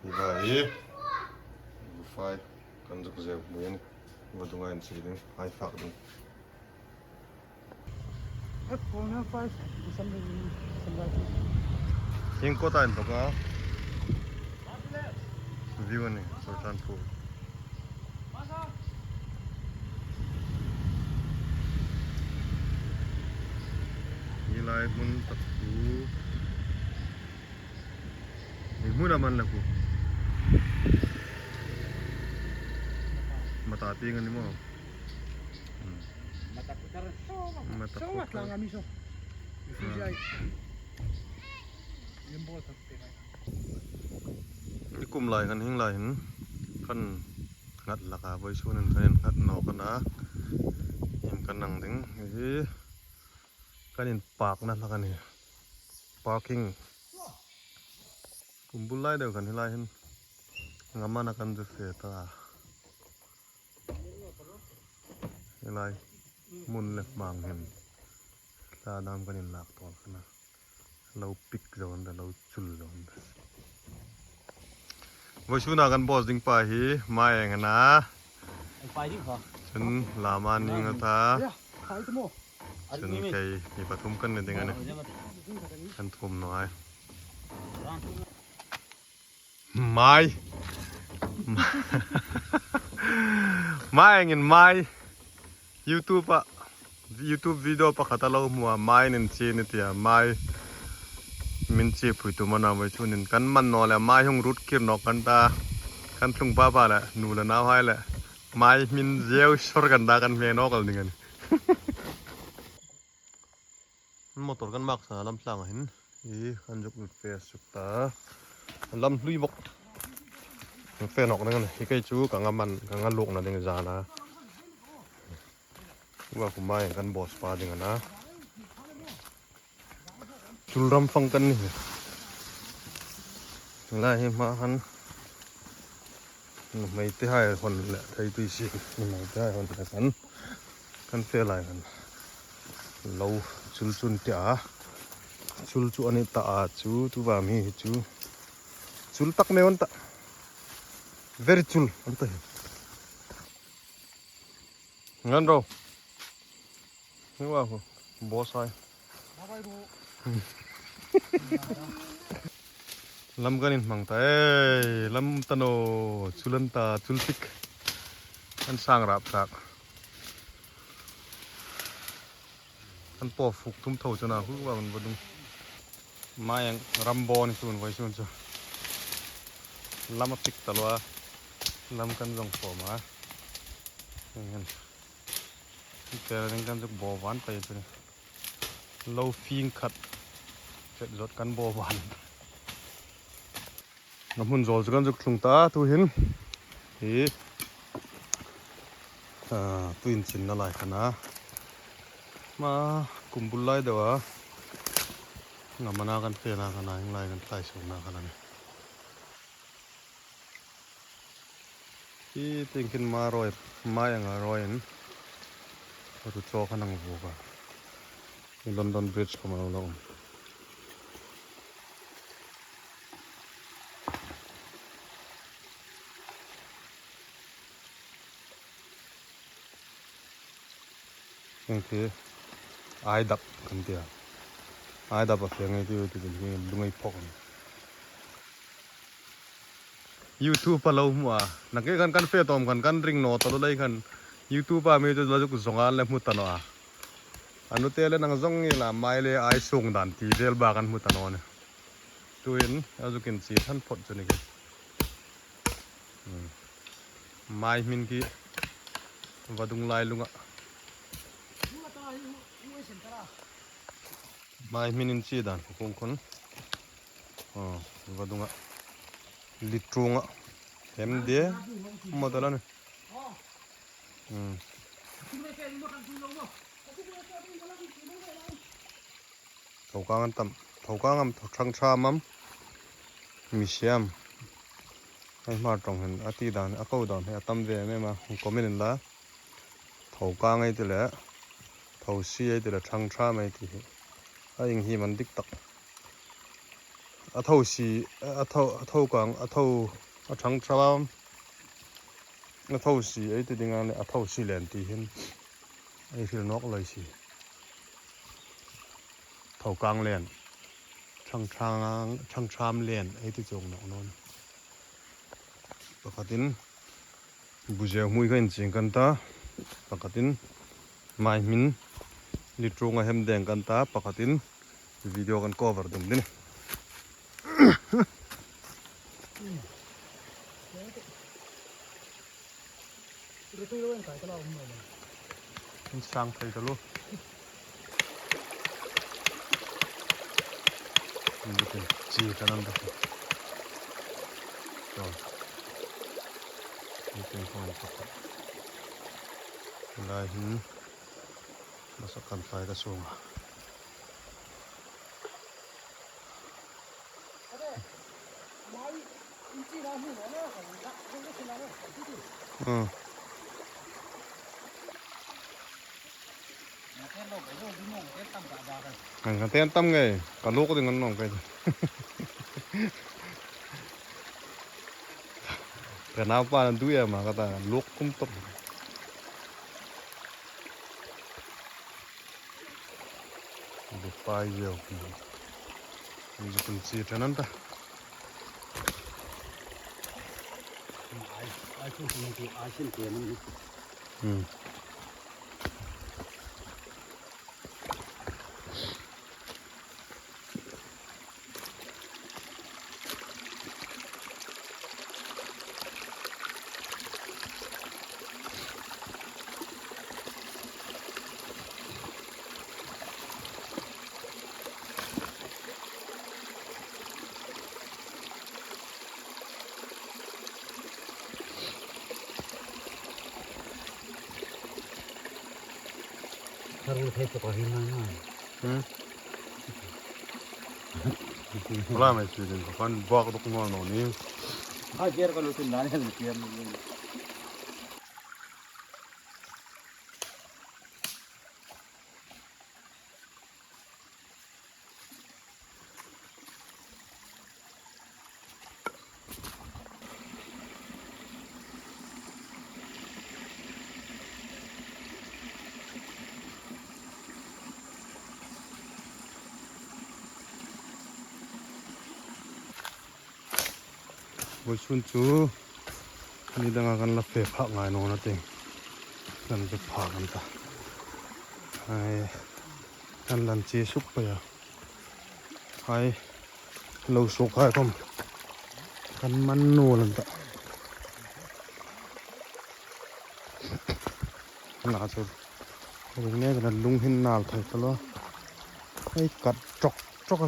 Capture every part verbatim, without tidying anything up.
Hi va hi. Fai. Kan zuk zeu hmuin. Vadunga inchei ding. Hai fak ding. Hieng kawta inthawka view a ni, Churachandpur. Hi lai hmun tak chu, hi hmuna man la ku. Mata tieng a ni maw? Hmm. Mata kutar. Mata kutar. Hmm. I kum lai khan hieng lai hin kan nghat hlak a, vawisun hin kan nghat naw kan a, in kan nang ding hi kan inparkna hlak a nih. Parking. Kum bul lai deu khan hi lai hin ngam ana kan zuk fe ta. Hi lai hmun le hmang hin thla dam kan inlak tawl khan a. Lo pik zo an ta, lo chul zo an ta. Vawisuna kan boss ding pa hi Maieng a na. Ai, pai ding kha. Chun lama ning a ta. Ya, pai tu mo. Chun kei hi pathum kan ni ding a nih. Kan thum naw ai. Mai. Maiengin mai. YouTube-a, YouTube video pakhat a lo hmu a, mai nin chi ni tia, mai min chi phui tu mana mai chu nin kan man naw le, mai hung rut kir nawk kan ta, kan tlung pa pa le, nu le nauhai le, mai min zeu sawr kan ta kan hme nawk al ding a nih. Motor kan mak sa lam tlang a hin. I, kan zuk fe suk ta. Lam hlui bawk. Fe nawk ding a nih. Hi kei chu ka nga man, ka nga lukna ding zana. Wa ku mai kan boss pa ding a na. Chul ram fang kan ni. Lai hi hma khan. Nuhmei te hai hon le, thei tui si. Nuhmei te hai hon le kan. Kan fe lai kan. Lo chul chun tia. Chul chu a ni ta a chu, tu va mi hi chu. Chul tak me an ta. Very chul an ta hi. Ngan ro. Ni wa ko. Boss hai. Lam kan inhmang ta e, lam ta naw, chul an ta, chul tik. An sang rap tak. Kan po fuk thum tho chu na hu wa kan vadung. Maieng ram bo ni sun vai sun chu. Lam a tik ta lo a. Lam kan zong po ma. Ngen. Te ring kan zuk bo van ta chu ni. Lo fing khat. Chet zot kan bo van. Ngam hun zol chu kan zuk tlung ta tu hin. Hi. A, tu in chin na lai khan a. Ma kum bul lai deu a. Ngam ana kan fe na khan a, hing lai kan tlai su na khan a ni. Hi tieng khin ma roi, Maieng a roi in. Ru cho khan ang vu ka. Hi London Bridge ko ma lo. Heng khi ai dap kan tia. Ai dap a fe ngai tiu ti hi lungai phok. YouTube a lo hmu a. Nang ke kan kan fe tom kan kan ring naw ta lo lai kan. YouTube a mi chu lo zuk zong a le hmu ta naw a. Anu te le nang zong ni la mai le ai sung dan ti vel ba kan hmu ta naw ni. Tuin a zuk in chi than phot chu ni ke. Hmm. Mai hmin khi vadung lai lunga. Mai hmin in chi dan ko kong kon. Oh, vadunga. Litrunga. Hem de. Mo ta la ni. Hmm. Thokang an tam. Thokang am thang tha mam. Mi siam. Ai hma tong hen a ti dan, a ko dan hi a tam ve em em a. Comment in la. Thokang ei ti le. Thosi ei ti le thang tha mai ti hi. A ing hi man dik tak. A tho si, a tho, a tho kang, a tho, a thang thram, a tho si ei ti ding a le, a tho si len ti hin ei hril nawk lei si. Tho kang len, thang thram, thang thram len ei ti chuong nawk naw nih. Pakhatin Buzeu hmui kha inching kan ta, pakhatin mai hmin litrunga hem deng kan ta, pakhatin video kan cover dum ding. Insang thei ta lo. Butin chi kan an dah. Chuan, butin kawng pakhat. Lai hin, masa kan tlai ka sunga. Hmm. Kan ka ten tam nge, ka luk ding an nawm kei. Ka naupa an dui em a ka ta luk kum tawp. Lu pai zeu. Lu kum chi ṭan an ta. Ai, ai, chu chu chu, ai, sin te nun. Hmm. Tharul thei chu ka ring ngai ngai. Hmm. Lai mai chu ding ka kan bak dok ngal naw ni. A ger ka lu tin dan hel ni tiam ni. Vawisun chu ni danga kan la fe phak ngai naw na teng. Kan fe phak an ta. Ai, kan lan chi suk pei a. Ai, lo suk hai khom kan man nuol an ta. Na chu ring ne kan lung hin nal thei ta lo. Ai, kat ṭawk ṭawk a.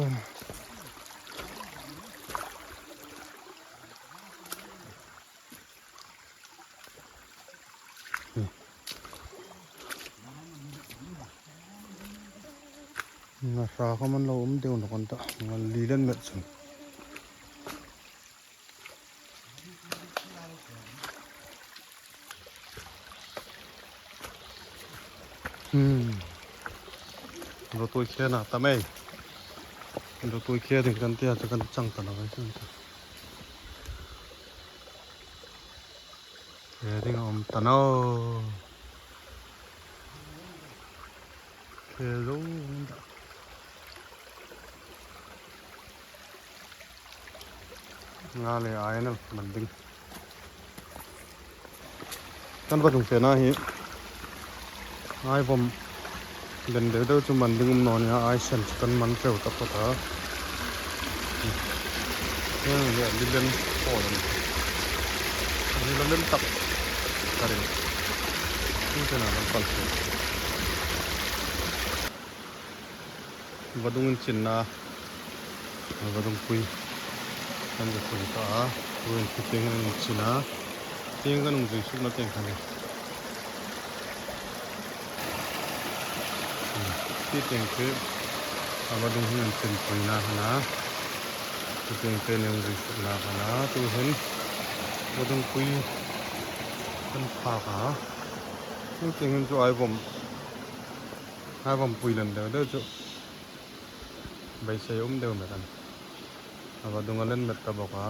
Nga hra kha man lo um deu nawk an ta, nga li len met chun. Hmm. Lo tui khena ta mai. Lo tui khe ding kan tia chu kan chang ta lo kan chang ta. Khe ding a um ta naw. Khe zo um ta. Nga le ai naw man ding. Kan va dung fena hi. Ai vom len deu deu chu man ding um naw nia, ai sen chu kan man teu ta phawt a. Heng hi a li len pawl a ni. A li len tak ka ring. Tin tena kan pal chu. Vadung inchinna, vadung pui kan zuk pui ta a, tuhin khitieng kan inchin a, tieng kan hung zui sukna tieng kha ni. Khitieng chu a vadung hung inchinpuina kha na, khitieng chu hung zui sukna kha na, tuhin vadung pui kan phak a, khitieng hin chu ai vom. Ai vom pui len deu deu chu beisei um deu met a nih. A vadung a len met ta bawk a.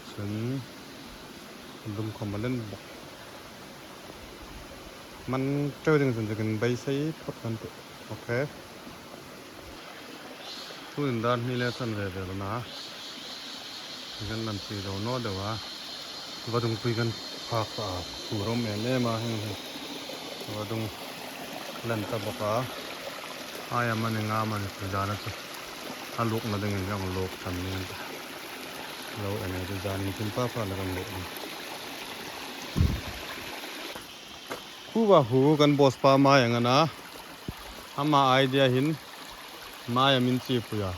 Chun a dung khawm a len bawk. Man ṭeu ding chun chu kan beisei phawt kan tih. Ok. Tuhin dar hni le san ve ve lo na. Kan lam si zo naw deu a. Vadung pui kan phak ta a, tur awm em em a heng hi. Vadung len ta bawk a. Ai, amani nga amani chu zana chu a luokna dingin kan luok ṭan ning an ta. Lo en a chu zan ni tin pa pa la kan luok. Khu va khu kan boss pa mai ang a na. Ama idea hin mai a min chi pui a.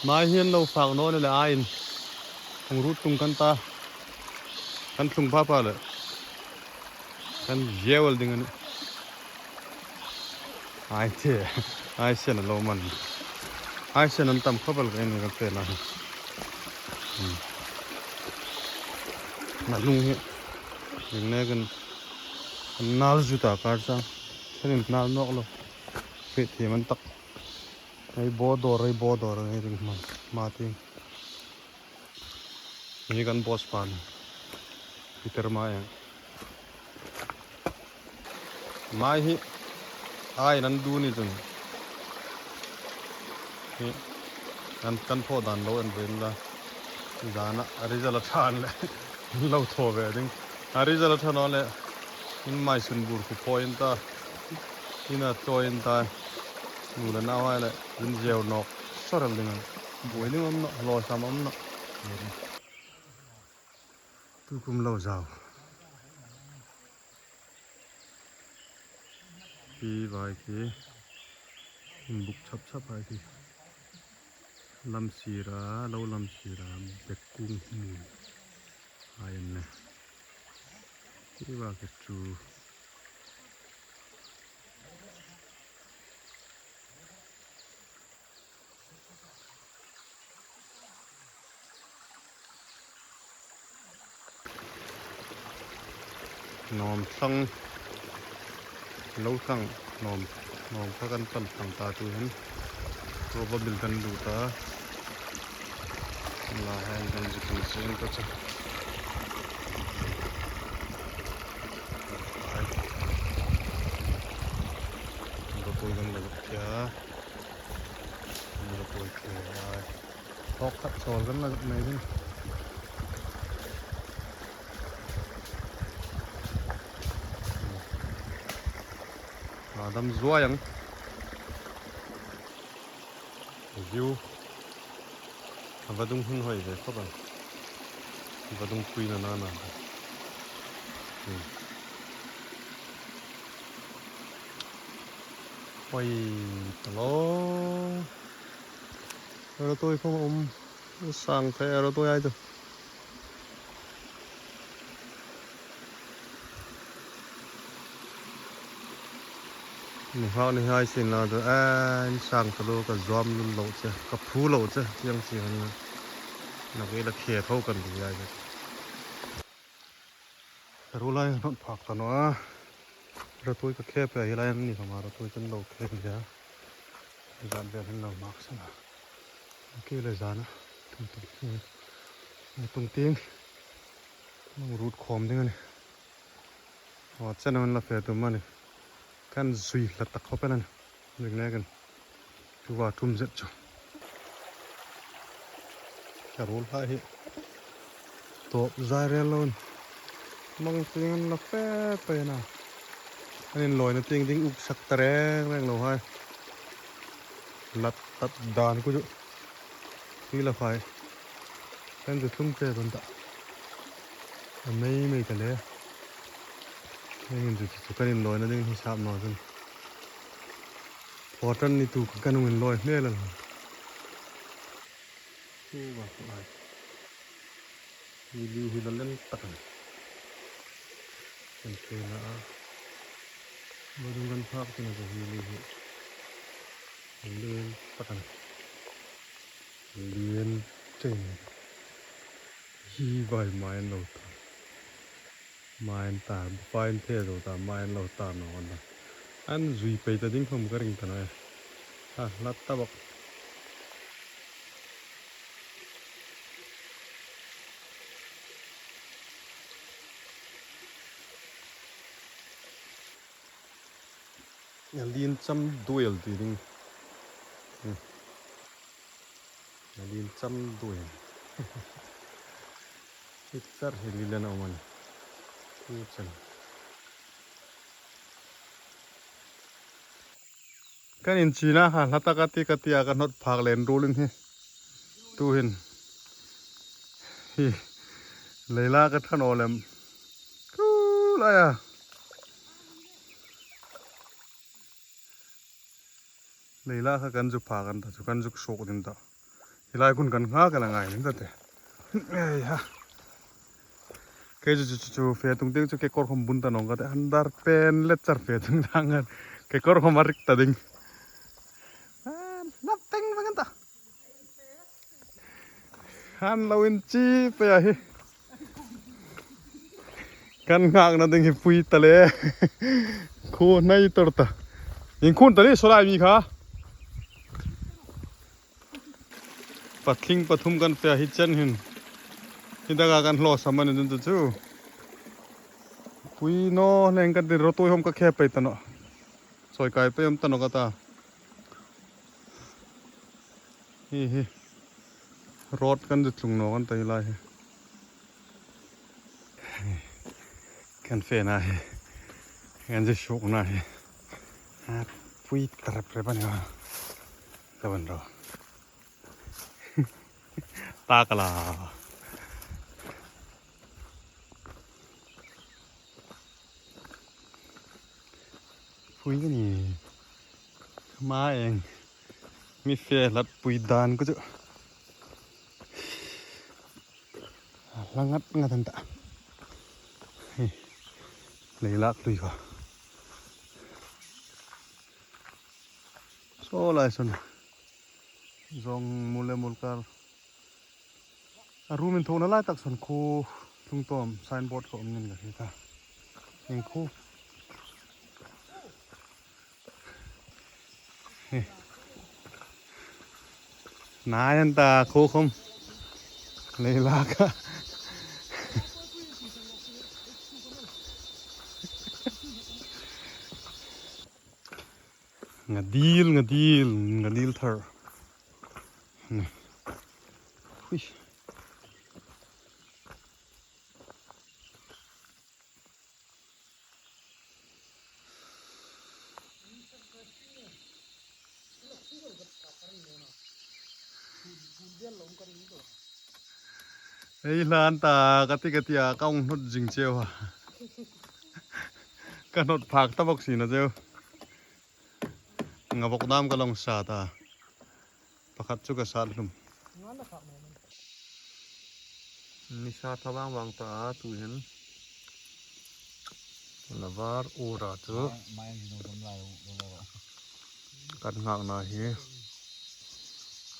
Mai hian lo fak naw le le aiin. Hung rut tung kan ta. Kan thlung pha pha le. Kan ziawal ding a nih. Ai te. Ai sen a lo man. Ai sen an tam khawp el kan ni kan pe na. Hmm. Na lung hi. Ding ne kan, kan nal zu ta kar sang. Kan in nal nawk lo. Hriet thiam an tak. Ei bo dawr, ei bo dawr, ei ring hman. Ma ting. Hi kan boss pa ni. Peter Mai ang. Mai hi. Ai nan du ni chun. Hi. Kan, kan thaw dan lo en ve la. Zana, a result a ṭha an le. Lo thaw ve ding. A result a ṭha naw le. In mai sun bur khu phaw in ta. In a chawi in ta. Nu le nau hai le. In ziau nawk. Sawrel ding an. Buoi ding awm nawh. Lo sam awm nawh. Tu kum lo zau. Pi vai khi. In buk chap chap hai khi. Lam sira, lo lam sira, bek kung hmu. Ai an ne. Hi va ka chu. Nawm thlang, lo thlang, nawm, nawm kha kan pan thlang ta tu hin. Rubber bil kan lut a. La hai kan zuk in seng ta chu. Rubber kan la zuk tia. Rubber tia. Thawk khat chawl kan la zuk nei ding. A dam zuai ang. View. A vadung hun hoi ve khawp a. Vadung pui na na na. Hmm. Hoi ta lo. Rotoi khawm a um. Sang kha rotoi ai chu. Ni hau ni hai sin la chu, a, in sang ta lo ka zuam lul lo che, ka phu lo che, tiang chi han na. Na ke la khe tho kan ti ai chu. Ka ru lai not phak ta naw a. Rotoi ka khe pe hi lai an ni khama rotoi kan lo khe nia. Zan vel hin lo mak sana. Ki le zana. Tung tung. Tung ting. Nung rut khawm ding a ni. Aw, chen an la fe tum a ni. Kan zui hlat tak khawp el a ni. Ring le kan. Tuva tum zet chu. Ka ruol hai hi. Tawp zai rel lo. Mang ting an la fe pe na. An inlawina ting ding uk sak ta reng reng lo hai. Lat tat dan ku chu. Hi la fai. Kan chu tlung che kan ta. A mei mei ta le. Heng chu chu kan inlawina ding hi sap naw chun. Important ni tu kan hung inlawi hmel a. Hi va ko ai. Hi li hi la len tak a ni. Kan pe na a. Vadung kan phak tina chu hi li hi. Len tak a ni. Lien chen. Hi vai mai an lo ta. Mai an ta, vai an the zo ta, mai an lo ta naw an la. An zui pei ta ding khawm ka ring ta naw e. Ha, la ta bawk. A lien cham duoi el ti ding. Hmm. A lien cham duoi el. Hi char hi lilen a um a nih. Hi char. Kan inchina kha hla taka ti ka tia kan hnawt phak len ruolin hi. Tuhin. Hi. Leila ka ṭha naw lem. Ku laia. Leila kha kan zu phak an ta chu kan zuk suok ding ta. Hi lai khun kan nghak a la ngai ding ta te. Ei ha. Kei chu chu chu chu fe tung ding chu kekawr khawm bun ta nawng ka te. Underpant le char fe tung dang an. Kekawr khawm a rik ta ding. Ah, nothing vang an ta. Han lo inchi pei a hi. Kan nghakna ding hi pui ta le. Khuo hnai tawr ta. Inkhun ta ni sawlai mi kha. Patling pathum kan fe a hi chen hin. Hi taka kan hlawsam a ni dun tu chu. Pui naw leng kan ti ro tui hom ka khe pei ta naw. Sawi kai pei um ta naw ka ta. Hi hi. Road kan zu tlung naw kan ta hi lai hi. Kan fena hi. Kan zu suokna hi. Ha, pui ta rep rep a ni a. Ka ban ro. Ta ka la. Pui ka ni. Ma eng. Mi fe hlat pui dan ka chu. Hla ngat ngat an ta. Hi. Leilak tui kha. Saw lai sawn. Zawng mul le mul kar. A room inthawkna lai tak sawn khuo tlung tawm signboard ka um ning ka hriet a. Ieng khuo. Hi. Nai an ta khuo khawm. Leilak a. Nga dil, nga dil, nga dil thar. Ni. Hui. Ei hlan ta ka ti ka ti a ka hung hnawt zing cheu a. Ka hnawt phak ta bawk si naw cheu. Nga bawk dam ka long sa ta. Pakhat chu ka sat hlum. Ni sa tha vang vang ta a tu hin. La var ura chu. Kan nghakna hi.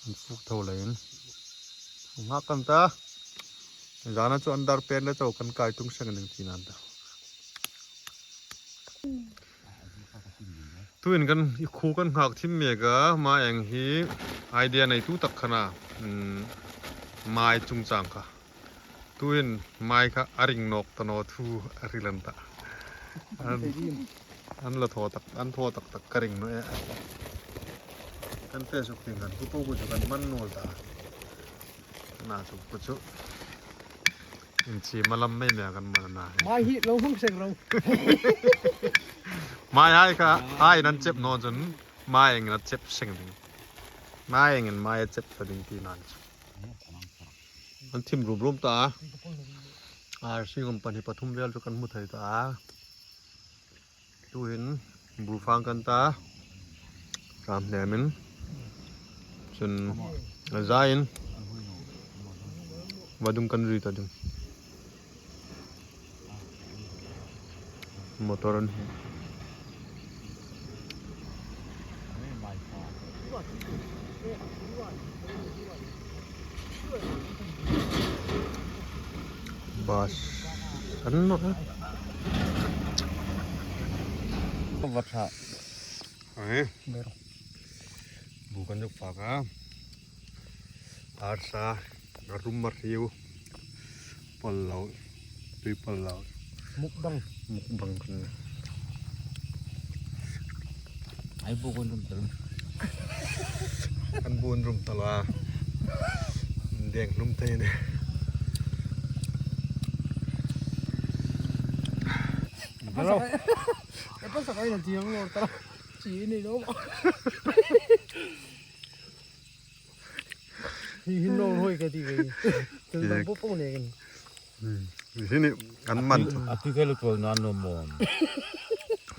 An fuk tho leiin. Nghak kan ta. Zana chu underpant le chau kan kai tung seng ding tina an ta. Tuin kan i khuo kan nghak thim mek a, ma eng hi idea neitu tak khan a, mm, mai chungchang kha. Tuin mai kha a ring nawk ta naw thu a hril an ta. An, an la thaw tak, an thaw tak tak ka ring naw e. Kan fe suk ding kan khuo po khuo chu kan man naw ta. Na chu khuo chu. Inchi malam mai mai kan man na. Mai hi lo hung seng ro. Mai hai kha, hai nan chep naw chun, mai eng na chep seng ding. Mai eng in mai chep ta ding ti nan chu. An thim rum rum ta. Ar sing um pahni pathum vel chu kan hmu thei ta. Tuhin bu fang kan ta. Ram hlemin. Chun a zain. Vadung kan ri ta ding. Motor an. Bus an nawh a. Vat ha. Ai. Ber. Bu kan zuk fak a. Arsa, a rum a hriu. Pal lo. Tui pal lo. Mukbang. Mukbang kan. Ai bu kon rum tal. An bu rum tal a. Deng hlum thei ni. Hello. E pa sa kai na tiang lo ta. Chi ni lo. Hi hin lo hoi ka ti ve. Tun bang po po ne kan. Hmm. Hi ni an man chu. A ti ke lo tol nan lo mo.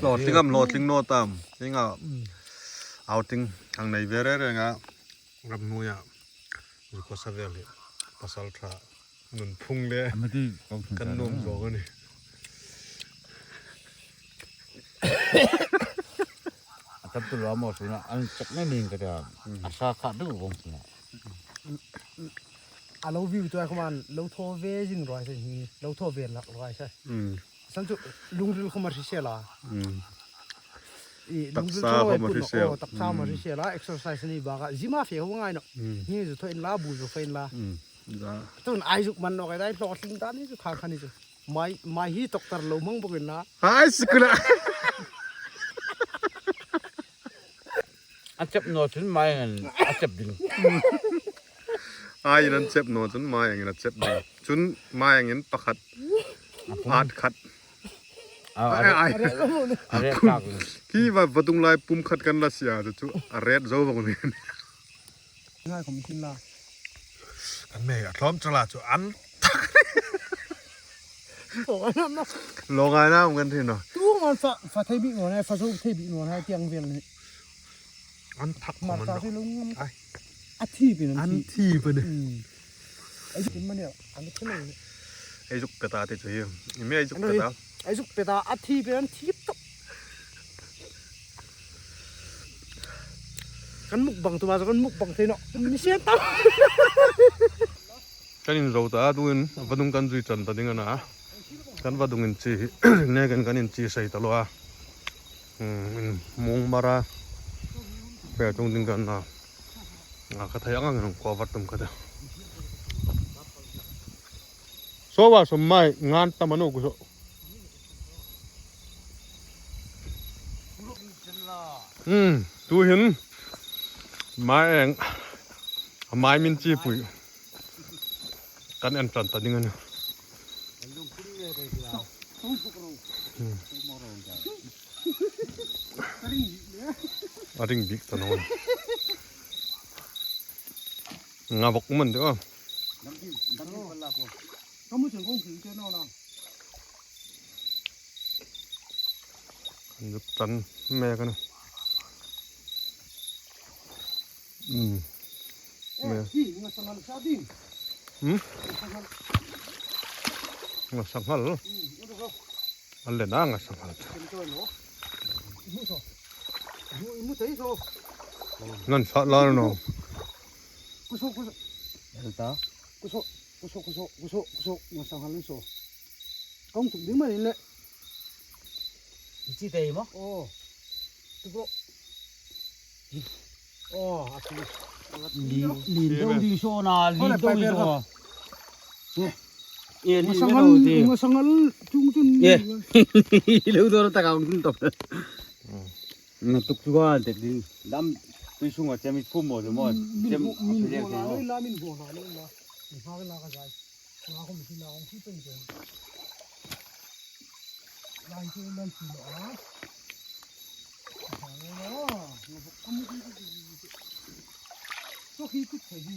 Lo ting am lo ting no tam. Inga. Hmm. Outing ang nei ve re re nga. Ram nuya. Ni ko sa vel hi. Pasal tha. Nun phung le. Ama ti kong thung kan ta nom no. Zo ni. A tam tu lo mo suna, an chak ne ning ka ta. Mm. A sa kha du bong suna. A lo view tu a khuman, lo thaw ve zing roi se hi, lo thaw ve lak roi se. Mm. San chu lungril khom a hri se la. Mm. I lungril taksa khom a hri se. Oh, taksa khom a hri se la, exercise ni ba ka. Gym a fe ho ngai no. Mm. Ni zu thaw in la, bu zu fe in la. Mm. Za. Tun ai zuk man no ka dai hlo tling ta ni chu kha kha ni chu. Mai, mai hi doctor lo hmang bawk in la. Hai, sikula. A chep naw chun mai ang a chep ding. Ai, an chep naw chun mai ang a chep ding. Chun mai ang in pakhat. At khat. A, a, ai, ai. A re tak. Ki va vadung lai pum khat kan la sia chu a ret zo bawk ni. Ngai khom hin la. Kan me a tlawm chala chu an tak. Lo ngai na kan thi no. Tu ngan fa, fa thei bi no na, fa zo thei bi no na tiang vel ni. An tak khom an lo. Ai. A thi bi an thi. An thi bi ni. Hmm. Ai zuk tin ma ni, an thi lo. Ai zuk peta te chu hi. I me ai zuk peta. Ai zuk peta a thi bi an thi tok. Kan mukbang tu ma kan mukbang thei no. Mi se ta. Kan in zo ta tuin vadung kan zui chan ta ding a na. Kan vadung in chi ne kan kan in chi sei ta lo a. Hmm, in mung mara. Pe tung ding kan na. A ka thei ang ang ko vat tum ka ta. So wa so mai ngan ta ma no ku so. Hmm, tu hin mai ang, a mai min chi pui. Kan en chan ta ding a ni. Hmm. A ring bik ta no. Nga vok man de o. Kan zuk chan mek a ni. Hmm. Eh, mek. Hi, nga sanghal sa ding. Hmm? Nga sanghal. Nga sanghal. Hmm, ito ko. An le na nga sanghal. Ito no. Imu so. Imu, imu tayo so. Ngan sa la no. Kuso, kuso. Delta. Kuso, kuso, kuso, kuso, kuso, nga sanghal so. Kong tuk ding ma ni le. Ichi te mo? Oh. Tuko. Oh, atu. Li, li do di so na, li do di so. Eh. Eh, li do di. Nga sanghal chung chung. Eh. Lo do ta ka tung top. Na tuk chu a tek ding. Dam tui sunga chemi phum mo mo. Chemi phum la, min phum la. Ni ha la ka jai. Nga ko mi la ko si pen pen. Lai chu lam chu lo a. So hi tu thei hi.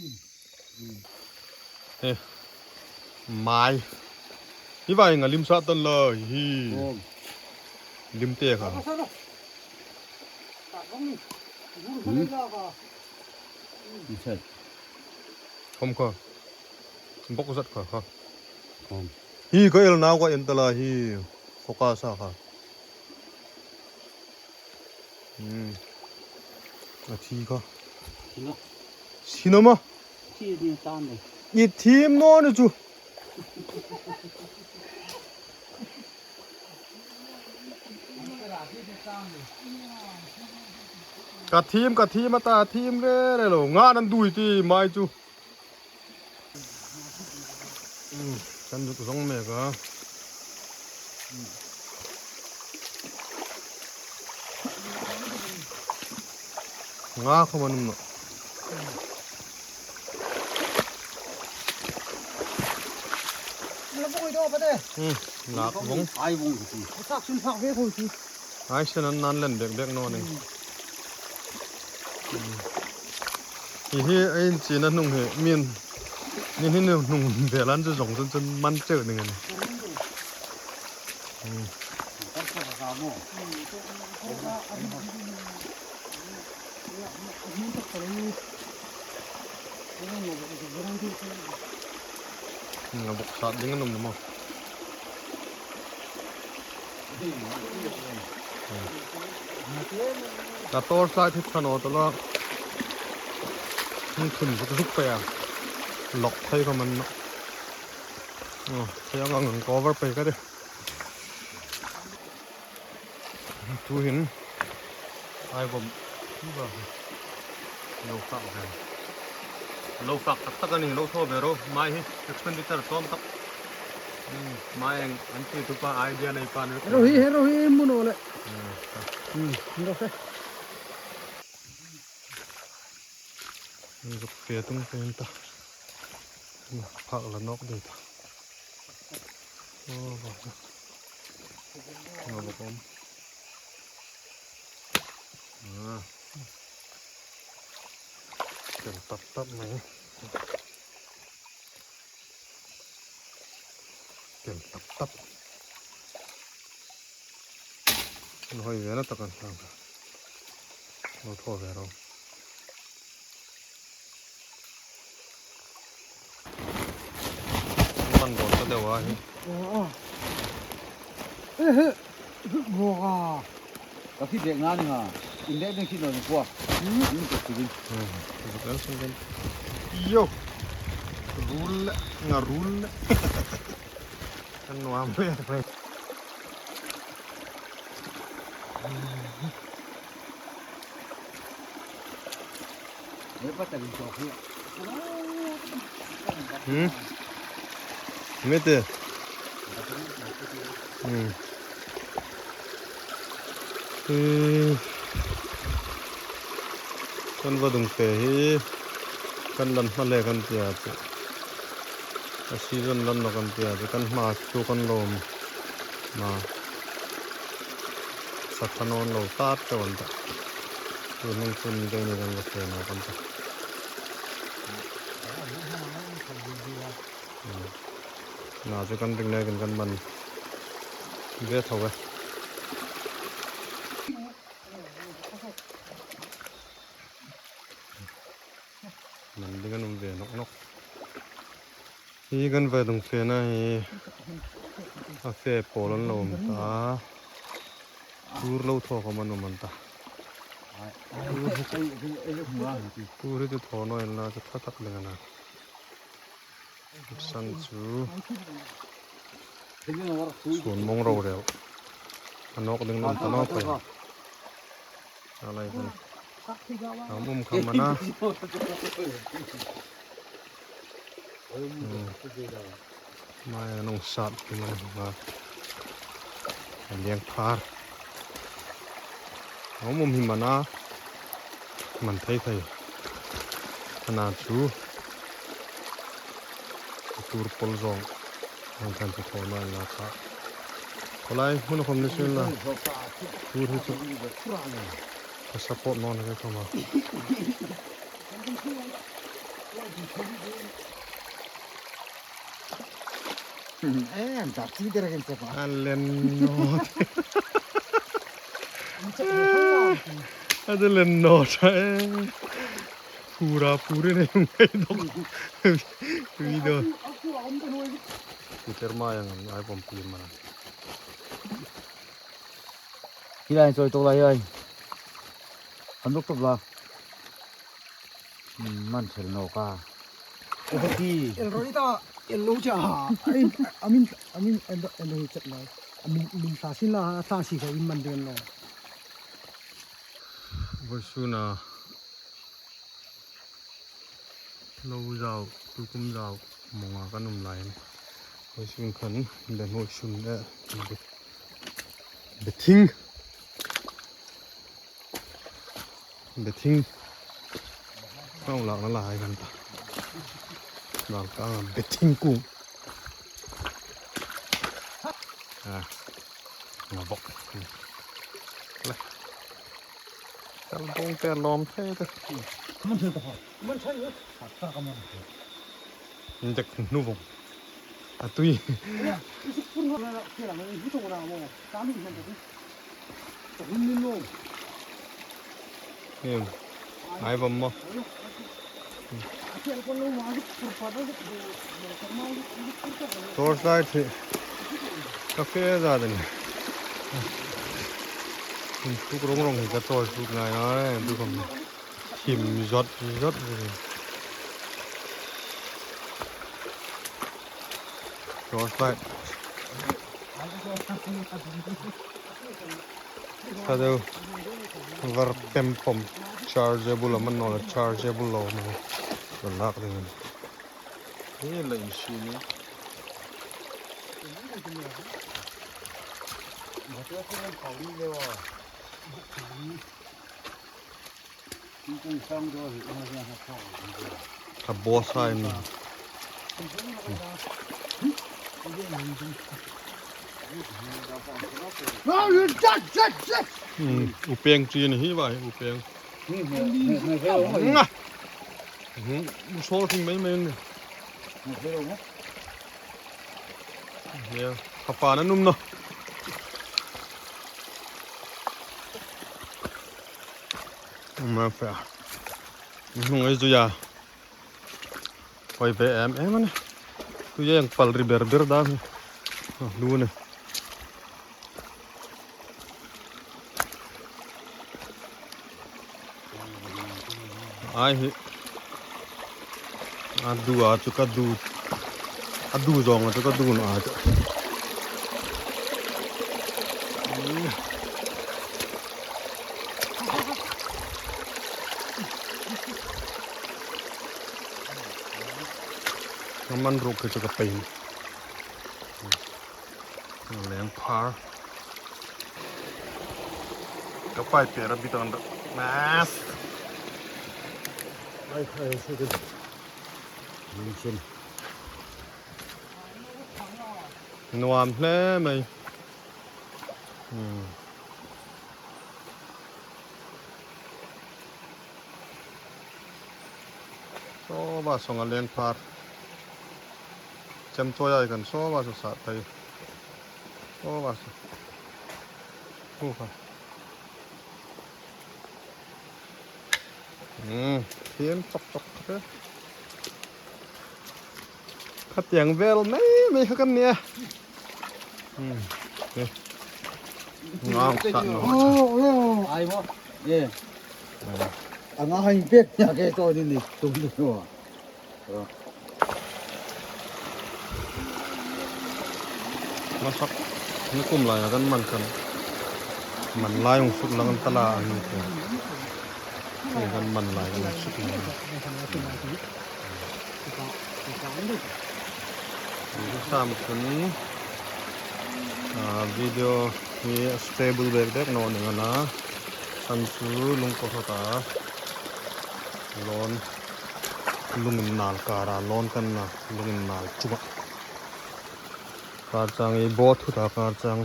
Eh, mai. Hi vai nga lim sa tan lo hi. Lim te kha. Khom kha. Bok zat kha kha. Hi ka el nau ka en ta la hi. Focus a kha. Hmm. A thi kha. Thi naw. Thi naw ma. Thi ni tan le. I thim naw ni chu. Ka thim, ka thim a ta thim re re lo. Nga nan dui ti mai chu. Kan zuk zong mek a. Nga khawm an um nawh. Lo bung i do pa te. Hmm, lak vawng. Ai vawng ti. Sak sun phak ve ko ti. Ai sen an nan len bek bek naw ning. Hmm. Hi hi a inchina hnung hi min. Nin hi hnung vel an chu zawng chun chun man cheu ning a nih. Hmm. Nga buk sat ding an um maw. Ka torch light hi tha naw ta lo. Hung thun zuk zuk pei a. Lawk thei khawm a ni nawh. Oh, hieng ang cover pei ka tih. Tuhin ai bawm lo fak ve. Lo fak tak tak a nih, lo thaw ve ro. Mai hi expenditure tawm tak. Hmm, mai ang an ti tu pa idea nei pa ni. He ro hi, he ro hi, mun ole. Hmm, ta. Hmm, ni ro fe. Ni ro fe tung fe ta. Phak la nawk ding ta. Oh, va. Nga bawm. Ah. Tel tap tap mai. Tel tap tap. An hoi ve na tak an hlang kha. Lo thaw ve ro. An man dawn ta deu a hi. Ka khi bek nga ni ha. In bek ding khi lo ni kwa. Ni ko ti din. Hmm. Bek an sung kan. Yo. Rul le, nga rul le. Kan nuam le. Hmm? Mete. Hmm. Hmm. Kan vadung te hi kan lan hma le kan tia chu. A season lan lo kan tia chu, kan hma chu kan lawm. Ma. Sa kha nawn lo tat chau an ta. Chu hnung chun keini kan va fe naw kan ta. Hmm. Na chu kan ring nekin kan man ve tho ve. Man ding an um ve nawk nawk. Hi kan vadung fena hi a fe pawl an lo um ta. Tur lo thaw khawm an um an ta. Tur hi chu thaw naw inla chu ṭha tak ding a na. San chu sun mawng ro reu. A nawk ding an um ta nawk a. A lai kan. A um um khawm a na. Hmm. Mai an hung sat ding a na. A liang phar. A um um hi man a. Man thei thei. Ana chu. Tur pawl zawng. Hang kan chu thaw naw inla kha. Khawlai hmun khawm ni sien la. Tur hi chu ka support naw ni ka khawm a. Eh, an ta ti der kan chapa. A len naw. A len naw ta e. Pura puri nei ngai dawk. Video. Peter mai ang ai pawm pi mana. Hi lai chawi tawk lai hi ai. Kan dawk tawp la. Hmm, man thel nawk a. Oti. El roi ta, el lo cha. Ai, amin, amin, el, el lo chat lai. Amin, min sa sin la, sa si ka in man den lo. Vawisun a. Lo zau, tukum zau, mawng a kan um lai. Vawisun khan, den hoi sun, eh, be-, bething. Bething. Ang lak na lai kan ta. Lak ka bet thingkung. Ah. Nga bok. Le. Kal bung te lawm thei te. Injek nu vong. A tui. Em. Ai bom mo. Torch light hi. Ka fe za den. Tuk rong rong hi ka torch tuk ngai ngai, tu kom. Him zot zot. Torch light. Sa deu. Var tem pom. Chargeable a man naw la chargeable lo ma. Lo lak ding. Hi la in si ni. Ka boss hai ni. Hmm, upeng chi ni hi vai, upeng. Nga. Hmm, sol thing mai mai ni. Ya, ka pa na num no. Ma fa. Nung ai zu ya. Hoi ve em em a nih. Tu yang pal ri ber ber dan. Ah, lu ne. Ai hi. A du a chu ka du. A du zong a chu ka du na a chu. Ka man ruk ka chu ka pei. Lengphar. Ka pai pera bit ang da. Mas. Ai, ai, ai, ai. Lungsin. Nuam hle mai. Hmm. Saw va song a lengphar. Chem chawi ai kan saw va saw sa tai. Saw va saw. Hu kha. Hmm, thiam chok chok te. Khatiang vel mai mai kha kan nia. Hmm. Eh. Ngau sa no. Oh, oh. Ai mo. Ye. Ah. Anga hai pek nia ke to ni ni tum ni mo. Masak ni kum lai kan man kan. Man lai ung suk lang an tala an ni ko. Ni kan man lai kan suk lang. Video sam kun, ah, video hi stable bek bek naw ni ngana. San chu lung ko hota. Lawn lungin nal kara lawn kan na lungin nal chunga. Kar chang i bo thu ta kar chang.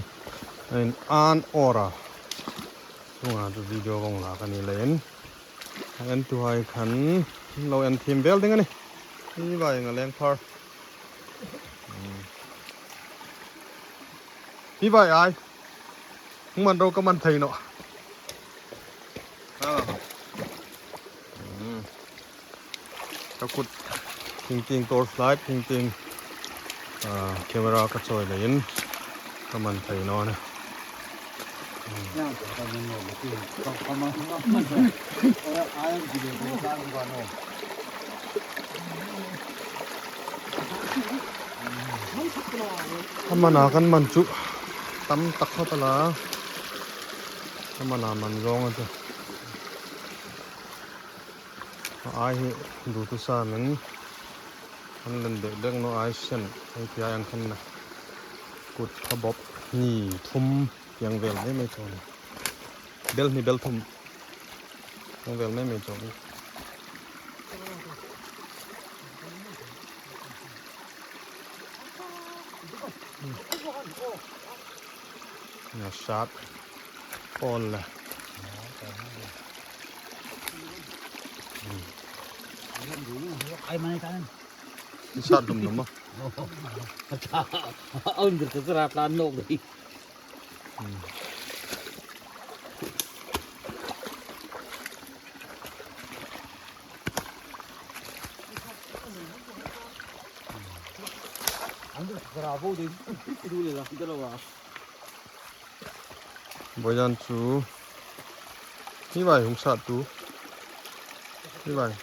An an ora. Tunga chu video vong la kan ni len. An tu hai khan lo en thim vel ding a nih. Hi vai nga lengphar. Hmm. Hi vai ai. Hung man ro ka man thei naw. Ah. Hmm. Ka kut ting ting torch light ting ting, ah, camera ka chawi leiin ka man thei naw a nih. A man a kan man chu tam tak kha ta la. A man a man zawng a chu. Ai hi dutu samin an len dek dek naw ai sen, ai tia an khan na. Kut pha bawp hni thum tiang vel mai mai chun. Bel hni bel thum tiang vel mai mai chun. Na sat. Ol la. Ai, mani tanan. Sat dum dum a. Aun dir ka zara tlan nok dei. Boyan chu. Hi vai hung sat tu. Hi vai.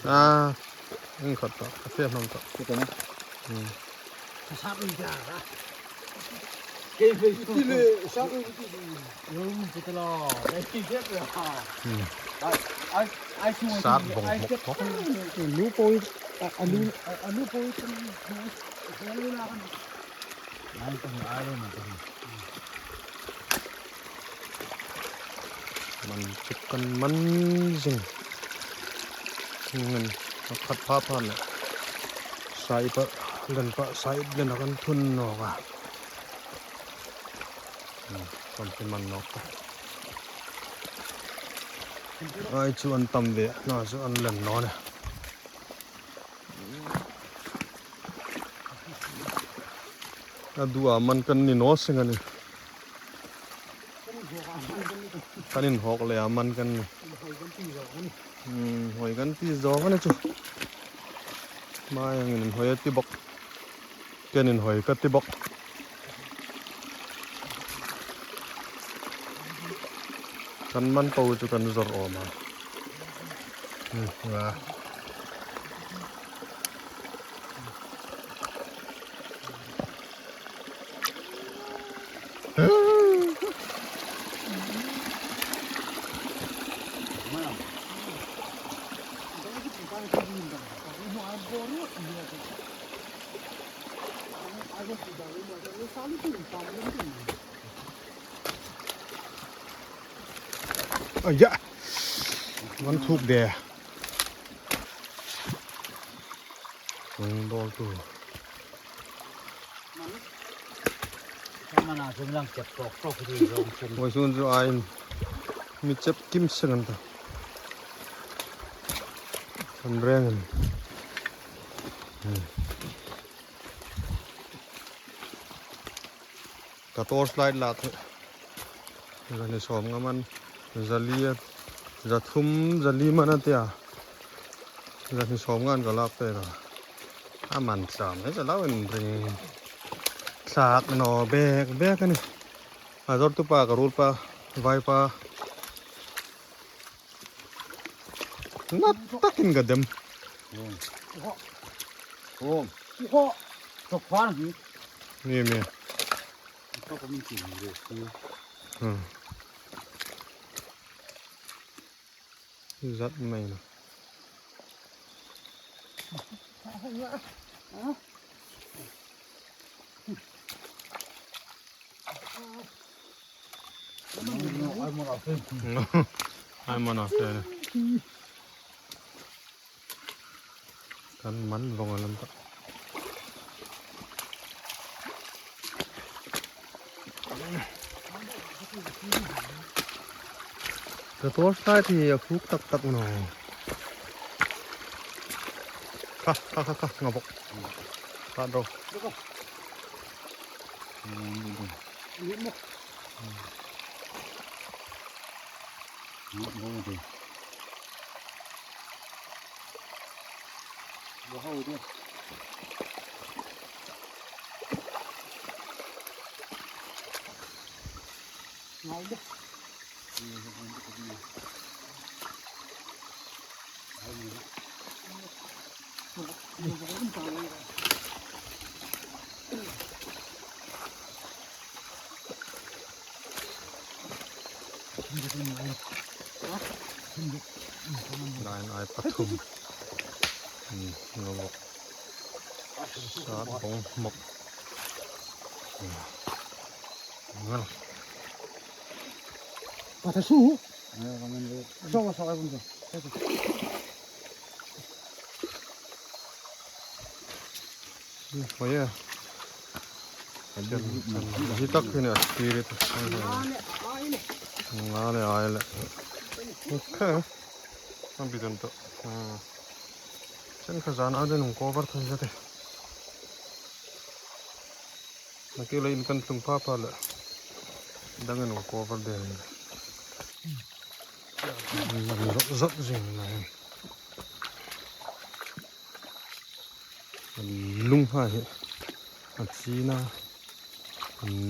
Ah, in khat ta. A fe hnam ta. Hmm. Hmm. Sat bong mok mok. Lu poi, a, a lu, a, a lu poi. Man chip kan man zing. Ngan khat pha pha le. Sai pa, len pa, sai len kan thun nawk a. Hmm, kan thun man nawk ta. Ai chu an tam ve, na chu an len naw nih. A duh a man kan ni naw seng a nih. Kan inhawk le a man kan ni. Hmm, hoi kan ti zawk a nih chu. Mai ang inhoi a ti bawk. Kan inhoi ka ti bawk. Kan man po chu kan zawr awm a. Hmm, nga. Aya. Kan thuk de. Kan dawl tu. Mana chung lang chep tok tok di zong chen. Vawisun chu aiin mi chep kim seng an ta. Kan reng an. Hmm. Ka torch light la the. Zani sawmnga man, zali a, zathum, zali man a tia. Zani sawmnga an ka lak pek a. A man sam, e, zalo in ring. Thlak naw bek bek a nih. A zawrtu pa ka ruol pa, vai pa. Na takin ka dem. Ho. Ho. Ho. Tok pan hi. Mi, mi. Tok min ti ni re. Hmm. Zat mai na. Ai mana fe. Kan man vong a lam ta. Ka torch light hi a khuk tak tak naw. Kha, kha, kha, kha, nga bawk. Kha ro. Line ai pathum. Hmm, nga bawk. Sat bong mok. Hmm. Nga. Pathasu. Nga, nga, nga. So, so, so, so. Oh yeah. Hi tak hi a spirit. Nga le ai le. Okay. An bi don to. Hmm. Chen kha zan a den hung cover thei zet e. Nang kei le in kan tlung pha pha le. Dang in hung cover de. Zok zok zing na. Lung hma hi a china,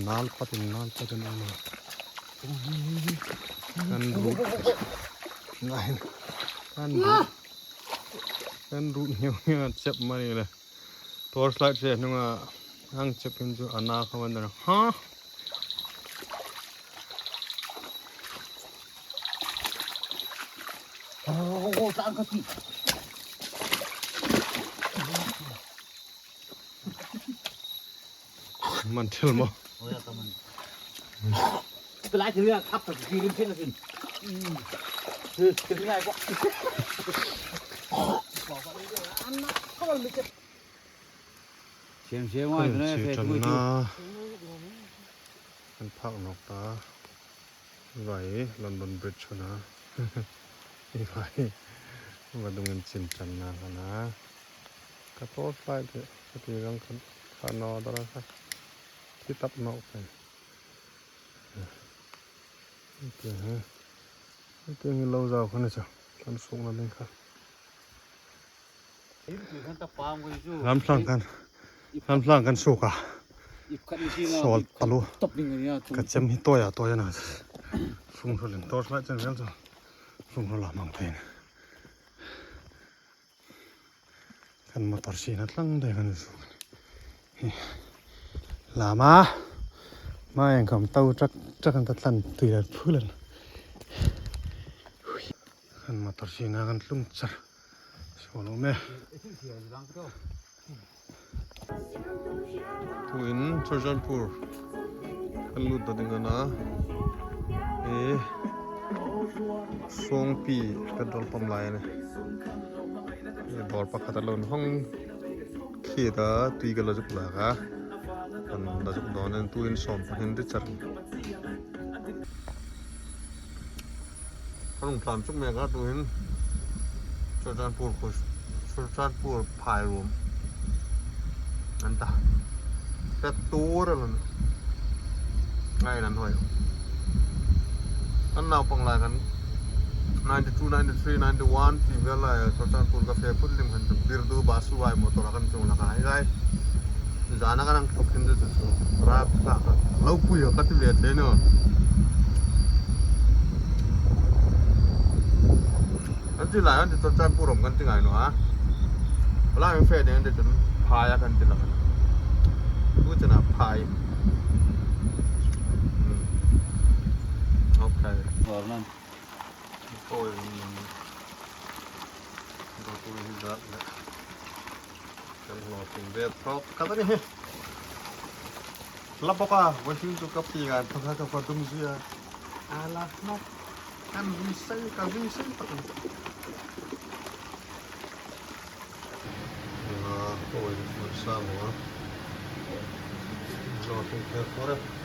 nal patin, nal patin a um a. Kan ruot. Ngai. Kan ruot. Kan ruot hniau hniau, chep mani le. Torchlight se hnunga ang chep hin chu a na kha man dana. Ha? Oh, oh, oh, tang ka ti. Man thil maw? Oh, ya, ka man. Ka lai thil ya, khap ka ti rim thil sin. Mm. Thil, thil ngai ko. An na, ka man mi chep. Siam siam ngai, kan na, siam siam na. Kan phak nawk ta. Vai, London Bridge huna. Vai, vadungin chin channa huna. Ka torchlight hi, ka ti rang khan, kha naw dara kha. Ki tap nawk khan. Ti ha. Ti hi lo zau khan chu. Kan sukna ding kha. Ram tlang kan, ram tlang kan suok a. Sawl taluo. Ka chem hi tawi a, tawi a na. Sung hlo lem, torchlight chen vel chu. Sung hlo la mang pen. Kan motor sina tlang dai kan suok. Lama. Ma eng kam tau truck, truck an ta tlan tui la phulan. Kan motor sina kan tlung char. Suol um e. Tuin Churachandpur kan lut ta ding a na. E, Songpi kan dol pam lai a nih. E, dol pakhat a lo hung khi ta, tui ka la zuk lak a. Kan la zuk dawn a nih, tuin sawm pahni ri char. Kan hung tlan chuk mek a tuhin. Churachandpur khu, Churachandpur phai ruom an ta. Ka tur a lo. Ngai nan hoi. Kan naupang lai kan ninety-two, ninety-three, ninety-one ti vel lai Churachandpur ka fe phut lim khan chu Birdu Basuvai motor a kan chung la ka hai lai. Zana kan ang tuk hin chu chu. Rat ka ka. Lo pui ka ti ve tle no. Kan ti lai, kan ti Churachandpur ram kan ti ngai naw a. Lai fe ding an ti chun phai a kan ti la kan. Tu chena phai. Hmm. Okay. Oi, hmm. Oi, oi, oi. Kan lo tin ve tawk ka ta ni hi. La bawk a, vawisun chu ka pi kan thawk a, ka va dum zui a. A la hma. Kan zui sei, ka zui sei tak. A, oi, oi, sa maw. Lo tin ve tawk a.